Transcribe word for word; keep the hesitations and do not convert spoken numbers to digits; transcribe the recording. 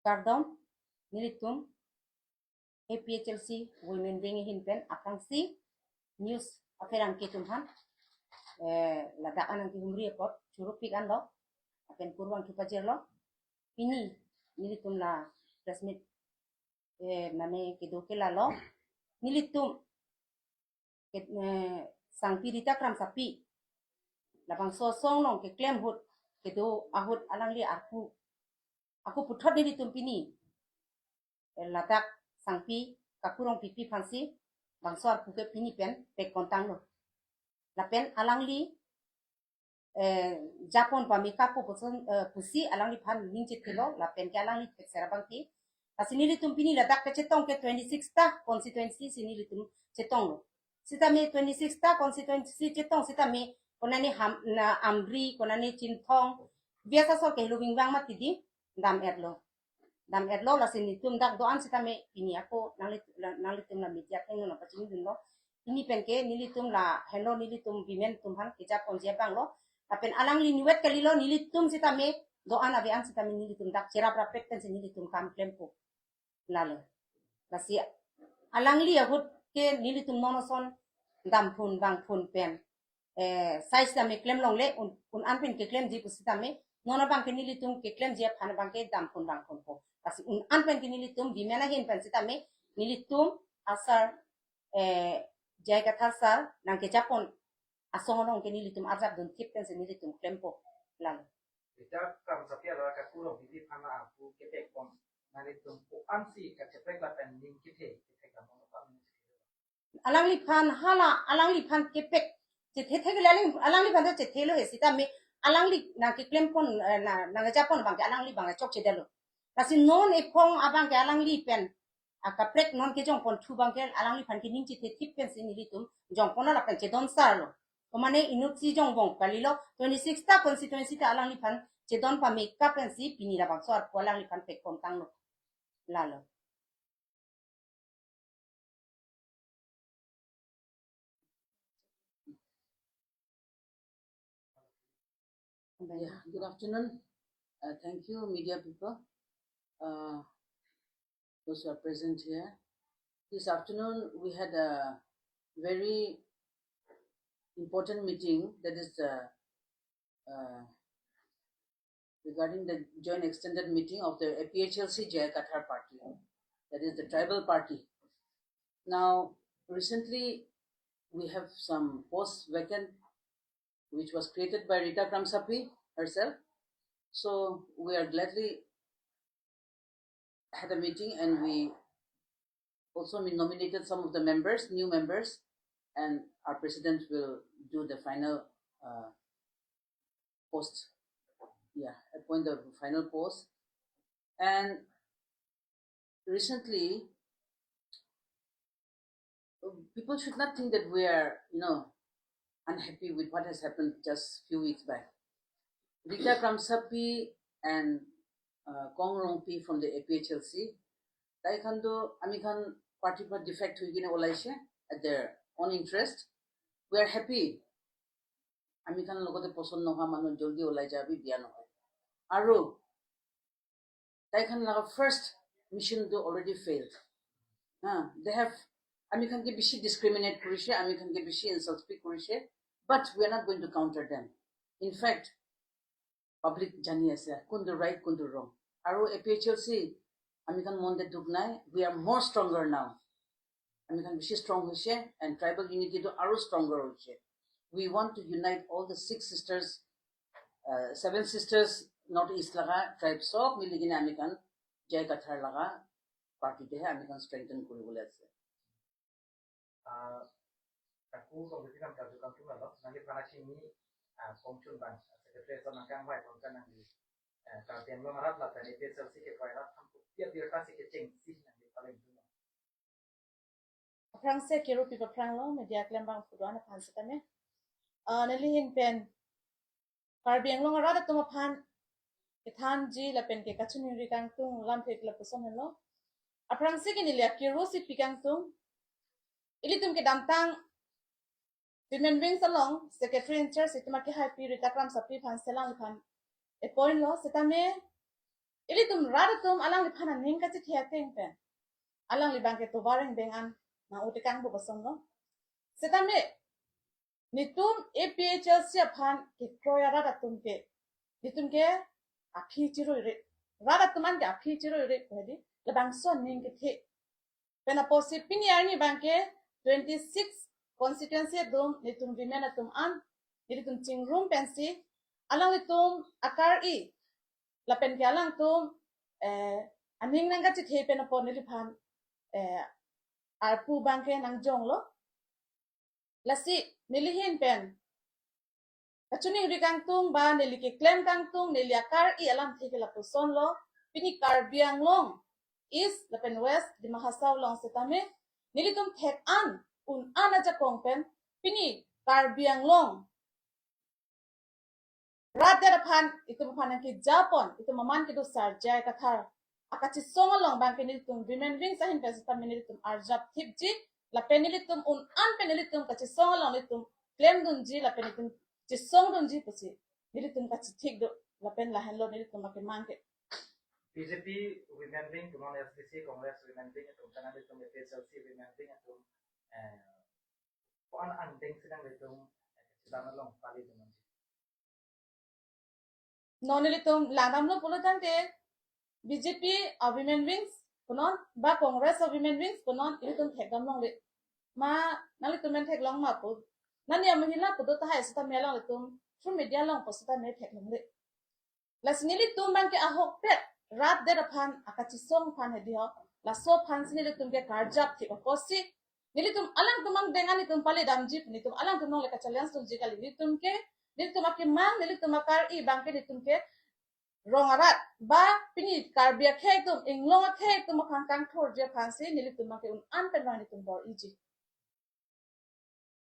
Kardom, nelitum A P H L C Women Wing ahin pen aphrangsi news apherangke atum aphan, eh, ladak anang kehumri apot choro pik anlo, lapen kurvangthu pajirlo. Pini nelitum la press meet, eh, mane kedo ke lalo, nelitum ke, eh, sangpi Rita Kramsapi, labangso asong along keklem ahut, kedo ahut alangli arpu, ako puthot nelitum pini, eh, ladak sangpi Kaku Rongpipi aphansi bangso arpu ke pini pen pekpon tanglo. Lapen alangli, eh, japon pameka pu puson, eh, pusi alangliphan ning chethelo, lapen ke alangli pekser abangke. Lasi nelitum pini ladak kechetong ke twenty-six ta constituency si nelitum chetonglo. Sitame twenty-six ta constituency chetong sitame konane Ham, na Amri, konane Chinthong, biasa so ke Lubing Bang mati di dam-etlo. Dam-etlo, lasi nelitum dak do-an sitame pini ako nangli, nanglitum la media akleng nangpachingdunlo. Pini pen ke nelitum la henlo, nelitum women atum aphan kejaponji abanglo. Lapen alangli niwet kalilo, nelitum sitame do-an ave-an sitame nelitum dak cherap rapet pensi nelitum kam klempo. Lalo. Lasi alangli ahut ke nelitum non ason damphun bangphun pen, eh, sai sitame klem longle, un, un-an pen keklemji pusitame, non abangke nelitum keklemji aphan abangke damphun bangphunpo. Lasi un-an pen ke nelitum women ahin pen sitame, nelitum asar, eh, J I Kathar sar nangkejapon asong along ke nelitum arjap dunthip pensi nelitum klempo. Lalo. Rita Kramsapi alo Kaku Rongpipi aphan arpu kepekpon, nanglitum ko-ansi kacheprek lapen ning kethe, kethek damnon apa? Alangliphan hala, alangliphan kepek chethe thek le alang, alangliphan to chethelo he sitame, alangli nangkeklempon, eh, na, nangkejapon abangke alangli abang chokchedetlo. Lasi non ephong abangke alangli pen akaprek non kejongponthu abangke alangliphan ke ning chethethip pensi nelitum jongponlo lapen chedon sarlo. Komane inutsi jongbom kalilo, twenty-six ta constituency ta alangliphan chedon pameka pensi pini labangso arpu alangliphan pekpon tanglo. Lalo. Yeah, good afternoon. Uh, thank you, media people, uh, those who are present here. This afternoon, we had a very important meeting, that is the, uh, regarding the joint extended meeting of the A P H L C J I Kathar party, that is the tribal party. Now, recently, we have some posts vacant, which was created by Rita Kramsapi herself. So we are gladly had a meeting and we also nominated some of the members, new members, and our president will do the final, uh, post. Yeah, appoint the final post. And recently, people should not think that we are, you know, unhappy with what has happened just few weeks back. Rita Kramsapi and, uh, Kong Rongpi from the A P H L C, tai khan to amikhan party pora defect hoi kene olaise at their own interest. We are happy. Amikhan logote poson nohoa manu joldi olai ja abhi biya nohoi. Aru tai khan laga first mission to already failed. Ha, they have, amikhan ke bishi discriminate korise, amikhan ke bishi insult bhi korise, but we are not going to counter them. In fact, public jani ase kuntu right, kuntu wrong. Aru A P H L C, amikhan mon te dukh nai, we are more stronger now. Amikhan bishi strong hoise and tribal unity to aru stronger hoise. We want to unite all the six sisters, uh, seven sisters, North East laga tribe sob mili kene amikhan J I Kathar laga party te he amikhan strengthen koribole ase. Ah, Kaku Rongpipi nangkarju kangtung lo, nangli phan achini, ah, Kongchunbang, ah, secretary ason nangkangvai pon kan nangli, ah, Karbi Anglong arat lapen A P H L C kevai arat aphan kopi abirta si kechengsi nangli paleng dun. Aphrangsi kero pipaphranglo, media klembang pudun aphan sitame. Ah, neli ahin pen Karbi Anglong arat atum aphan kethanji lapen ke kachiningri kangtung lamthe lapuson henlo. Aphrangsi ke neli akero si pi kangtung. Ilitum kedamtang Women Wings along secretary in charge itum akehaipi Rita Kramsapi aphan selang aphan appoint lo, sitame ilitum rat atum alangliphan aning kachethe ateng pen alangli abangke tovar ingdeng an nang-o tekang pu kosonlo. Setame netum A P H L C aphan kekroi arat atum ke, netum ke aphi chiroi re, rat atum an ke aphi chiroi re ko hedi, labangso aning kethe pen apotsi pini arni abangke twenty six constituency atum netum women atum an netum chingrum pensi alanglitum akar-i lapen ke alangtum eh, aning nang kachethe pen apot neliphan eh, arpu abangke nangjonglo. Lasi neli ahin pen kachiningri kangtung ba neli keklem kangtung, neli akar-i alamthe ke lapusonlo. Pini Karbi Anglong East lapen West, Dima Hasao along setame nelitum thek an un-an ajakong pen pini Karbi Anglong rat det aphan itum aphan nangkejapon, itum aman kedo Sar J I Kathar akachisong along abangke nelitum women wings ahin pen setame nelitum arjap thipji lapen nelitum un-an pen nelitum kachisong along nelitum klemdunji lapen nelitum chisongdunji pusi nelitum kachethik do. Lapen lahenlo nelitum akemang ke. B J P women wing, punon S D C, Congress women wing atum, pen nelitum A P H L C women wing atum, eh, ko-an angdeng si nanglitum, eh, kachethan along pali dun nangji? Non nelitum langdamlo pulo tangte B J P a women wings punon ba Congress a women wings punon ilitum thekdam longle. Ma nanglitum men theklong ma pu, nani amahila pu do tahai setame alanglitum through media along pu setame theklongle. Lasi nelitum abangke ahokpet rat det aphan akachisong aphan hedi ho, laso aphansi nelitum ke karjap thip apotsi nelitum alangtum angdeng an nelitum pali damji, nelitum alangtum along le kachallenge dunji kali. Nelitum ke, nelitum akemang, nelitum akar-i abangke nelitum ke rong arat ba pini Karbi akhei atum, inglong akhei atum aphan kangthurji aphansi nelitum abangke un-an pen abang nelitum bor-iji.